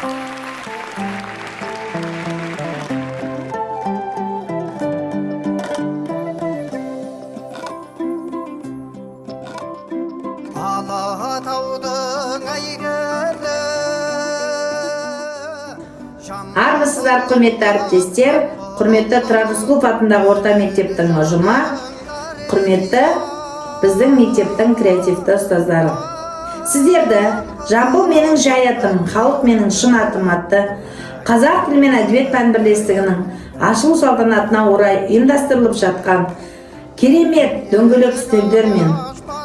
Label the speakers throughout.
Speaker 1: Алатаудың әйгілі.
Speaker 2: Армысыздар, құрметті әріптестер, құрметті Тұрар Рысқұлов атындағы орта мектептің ұжымы, құрметті біздің мектептің креативті ұстаздары. Сіздерді «Жамбыл менің жай атым, халық менің шын атым» атты қазақ тілі мен әдебиет пән бірлестігінің ашылу салтанатына орай ұйымдастырылып жатқан керемет дөңгелек үстелдер мен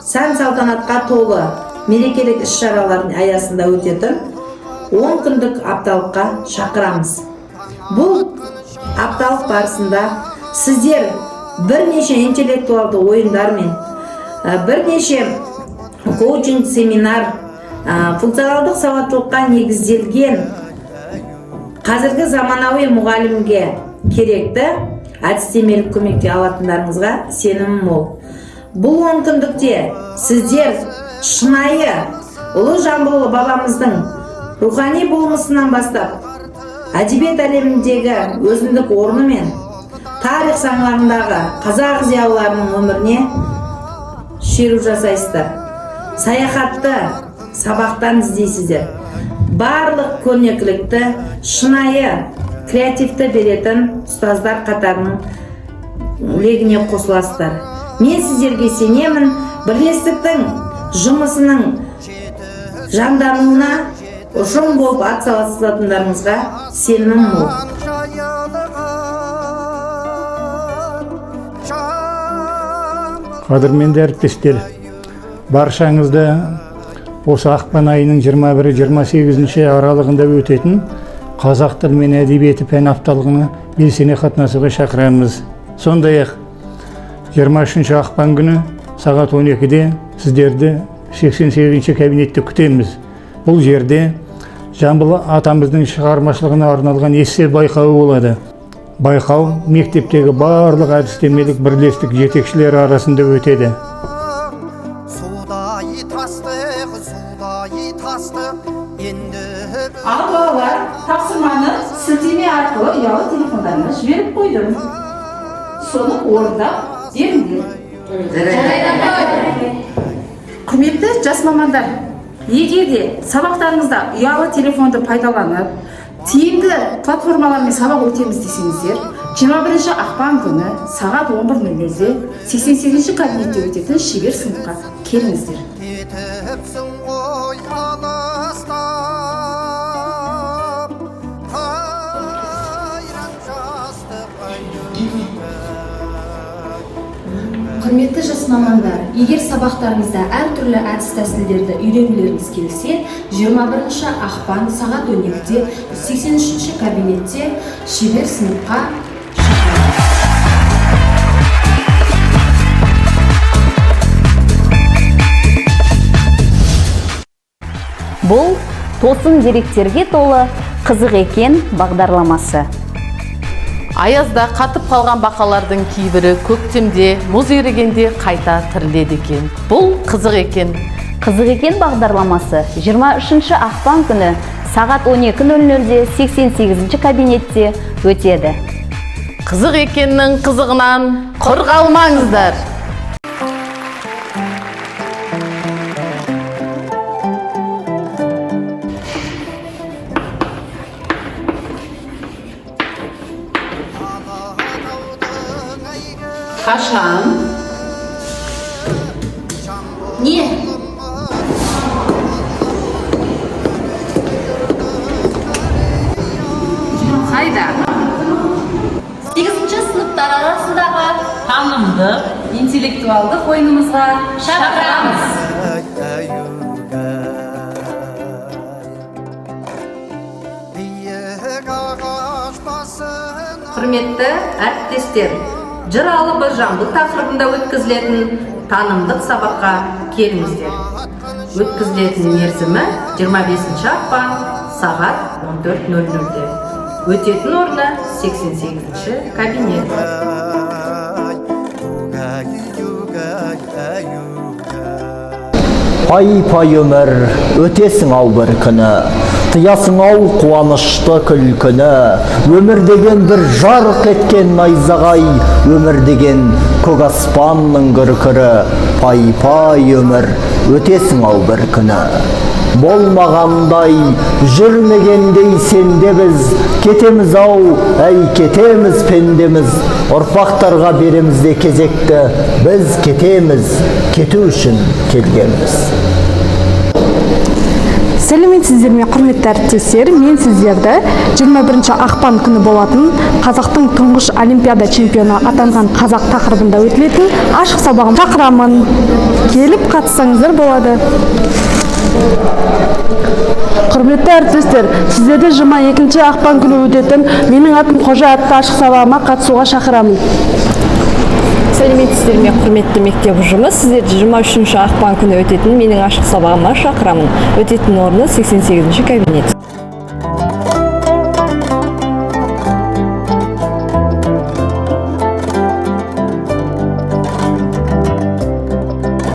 Speaker 2: сән салтанатқа толы мерекелік іс шаралардың аясында өтетін 10 күндік апталыққа шақырамыз. Бұл апталық барысында сіздер бірнеше интеллектуалды ойындар мен бірнеше коучинг семинар, функционалдық сауаттылыққа негізделген қазіргі заманауи мұғалімге керекті әдістемелік көмекте алатындарыңызға сенімім мол. Бұл 10 күндікте сіздер шынайы ұлы Жамбыл бабамыздың рухани болмысынан бастап әдебиет әлеміндегі өзіндік орны мен тарих саңлағындағы қазақ зиялыларының өміріне шеру жасайсыздар, саяхатты сабақтан іздейсіздер, барлық көрнекілікті шынайы креативті беретін ұстаздар қатарының легіне қосыласыздар. Мен сіздерге сенемін. Бірлестіктің жұмысының жандануына ұжым болып атсалысатындарыңызға сенімім мол.
Speaker 1: Жайылған жамбыл.
Speaker 3: Қадірменді әріптестер, баршаңызды осы ақпан айының 21-28 аралығында өтетін қазақ тілі мен әдебиеті пән апталығына белсене қатынасуға шақырамыз. Сондай ақ 23 ақпан күні сағат 12-де сіздерді 88 кабинетте күтеміз. Бұл жерде Жамбыл атамыздың шығармашылығына арналған эссе байқауы болады. Байқау мектептегі барлық әдістемелік бірлестік жетекшілері арасында өтеді.
Speaker 1: Судай тастық, судай тастық енді.
Speaker 4: Ал, балалар, тапсырманы сілтеме арқылы ұялы телефондарына жіберіп қойдым. Соны орындап беріңдер.
Speaker 5: Құрметті жас мамандар, егер де сабақтарыңызда ұялы телефонды пайдаланып, тиімді платформалармен сабақ өтеміз десеңіздер, 21 ақпан күні сағат 11.00-де 88 кабинетте өтетін шебер сыныпқа келіңіздер.
Speaker 1: Кетіпсің ғой алыстап, қайран жастық.
Speaker 6: Құрметті жас мамандар, егер сабақтарыңызда әртүрлі әдіс тәсілдерді үйренгілеріңіз келсе, 21 ақпан сағат 12-де 83 кабинетте шебер сыныпқа шақырамыз.
Speaker 7: Бұл тосын деректерге толы «Қызық екен» бағдарламасы.
Speaker 8: Аязда қатып қалған бақалардың кейбірі көктемде мұз ерігенде қайта тіріледі екен. Бұл «Қызық екен».
Speaker 7: «Қызық екен» бағдарламасы 23 ақпан күні сағат 12.00-де 88 кабинетте өтеді.
Speaker 8: «Қызық екеннің» қызығынан құр қалмаңыздар.
Speaker 1: Алатаудың әйгілі.
Speaker 4: Қашан?
Speaker 6: Не?
Speaker 4: Қайда?
Speaker 7: 8 сыныптар арасындағы
Speaker 8: танымдық
Speaker 4: интеллектуалдық ойынымызға шақырамыз.
Speaker 1: Әюгай, биік ағаш басына.
Speaker 2: Құрметті әріптестер, жыр алыбы Жамбыл тақырыбында өткізілетін танымдық сабаққа келіңіздер. Өткізілетін мерзімі 25 ақпан сағат 14.00-де. Өтетін орны 88 кабинет.
Speaker 1: Угай, угай, угай.
Speaker 9: Пай, пай, өмір, өтесің ау бір күні. Тыясың ау қуанышты күлкіні. Өмір деген бір жарқ еткен найзағай, өмір деген көк аспанның күркірі. Пай, пай, өмір, өтесің ау бір күні. Болмағандай, жүрмегендей сенде біз, кетеміз ау, әй, кетеміз, пендеміз. Ұрпақтарға береміз де кезекті, біз кетеміз, кету үшін келгенбіз.
Speaker 10: Сәлеметсіздер ме, құрметті әріптестер! Мен сіздерді 21 ақпан күні болатын «Қазақтың тұңғыш олимпиада чемпионы атанған қазақ» тақырыбында өтілетін ашық сабағыма шақырамын. Келіп қатыссаңыздар болады.
Speaker 11: Құрметті әріптестер, сіздерді 22 ақпан күні өтетін «Менің атым Қожа» атты ашық сабағыма қатысуға шақырамын.
Speaker 12: Сәлеметсіздер ме, құрметті мектеп ұжымы! Сіздерді 23 ақпан күні өтетін менің ашық сабағыма шақырамын. Өтетін орны 88 кабинет.